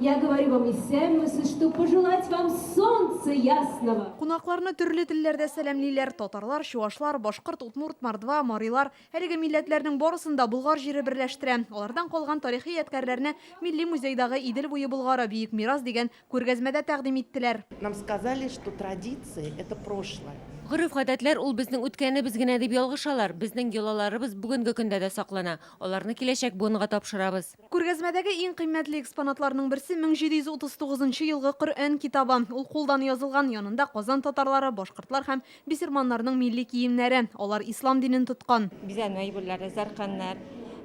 Я говорю вам исәнмесез, чтоб пожелать вам солнца ясного. Кунакларны төрле телләрдә сәламлиләр, татарлар, чуашлар, башкорт, удмурт, мордва, марилар. Әлеге милләтләрнең барысын да Болгар җире берләштерә. Алардан калган тарихи ядкәрләрне Милли музейдагы Идел буе Болгары, бөек мирас дигән Күргәзмәдә тәкъдим иттеләр. Нам сказали, что традиции, это прошлое. Гореф-гадәтләр ул безнең үткәнебез генә дип ялгышалар. Безнең йолаларыбыз бүгенге көндә дә саклана. Аларны киләчәк буынга тапшырабыз. Күргәзмәдәге иң кыйммәтле экспонатларның берсе, 1739 нчы елгы Коръән китабы. Ул кулдан язылган, янында Казан татарлары, башкортлар һәм бисерманнарның милли киемнәре. Алар ислам динен тоткан. Бизәнү әйберләре, зәркәннәр,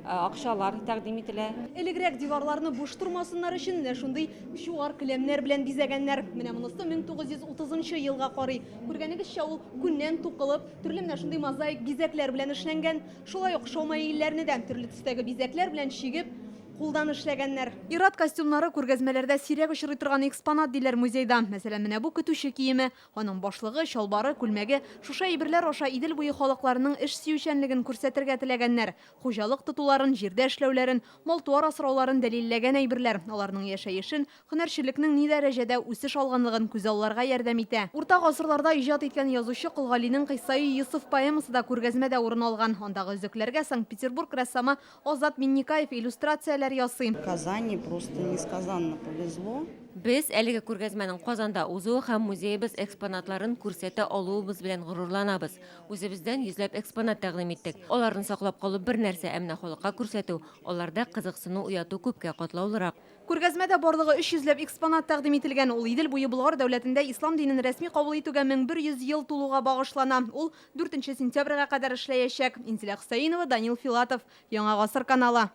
акчалар тәкъдим ителә. Элегрәк диварларны буш тормасыннар өчен менә шундый чуар келәмнәр белән бизәгәннәр. Менә монысы 1930 нчы елга карый. Күргәнегезчә, ул күннән тукылып, төрле менә шундый мозаик бизәкләр белән эшләнгән. Шулай ук шаумаилләрне дә төрле төстәге бизәкләр белән чигеп, кулдан эшләгәннәр. Ир-ат костюмнары күргәзмәләрдә сирәк очрый торган экспонат, диләр музейда. Мәсәлән, менә бу көтүче киеме. Аның башлыгы, чалбары, күлмәге, шушы әйберләр аша Идел буе халыкларының эш сөючәнлеген күрсәтергә теләгәннәр. Хуҗалык тотуларын, җирдә эшләүләрен, мал-туар асрауларын дәлилләгән әйберләр, аларның яшәешен, һөнәрчелекнең ни дәрәҗәдә үсеш алганлыгын күзалларга ярдәм итә. Урта гасырларда иҗат иткән язучы Кол Галинең Кыйссаи Йосыф поэмасы да күргәзмәдә урын алган. Андагы өзекләргә Санкт-Петербург рәссамы Азат Миннекаев иллюстрацияләр ясый. Казани просто несказанно повезло. Без әлеге күргәзмәнең Казанда узуы һәм музеебыз экспонатларын күрсәтә алуыбыз белән горурланабыз. Үзебездән йөзләп экспонат тәкъдим иттек. Аларны саклап калу бер нәрсә, ә менә халыкка күрсәтү, аларда кызыксыну уяту күпкә катлаулырак. Күргәзмәдә барлыгы 300 ләп экспонат тәкъдим ителгән. Ул Идел буе Болгар дәүләтендә ислам динен рәсми кабул итүгә 1100 ел тулуга багышлана. Ул дүртенче сентябрьгә кадәр эшләячәк. Инзилә Хөсәенова, Данил Филатов, Яңа Гасыр каналы.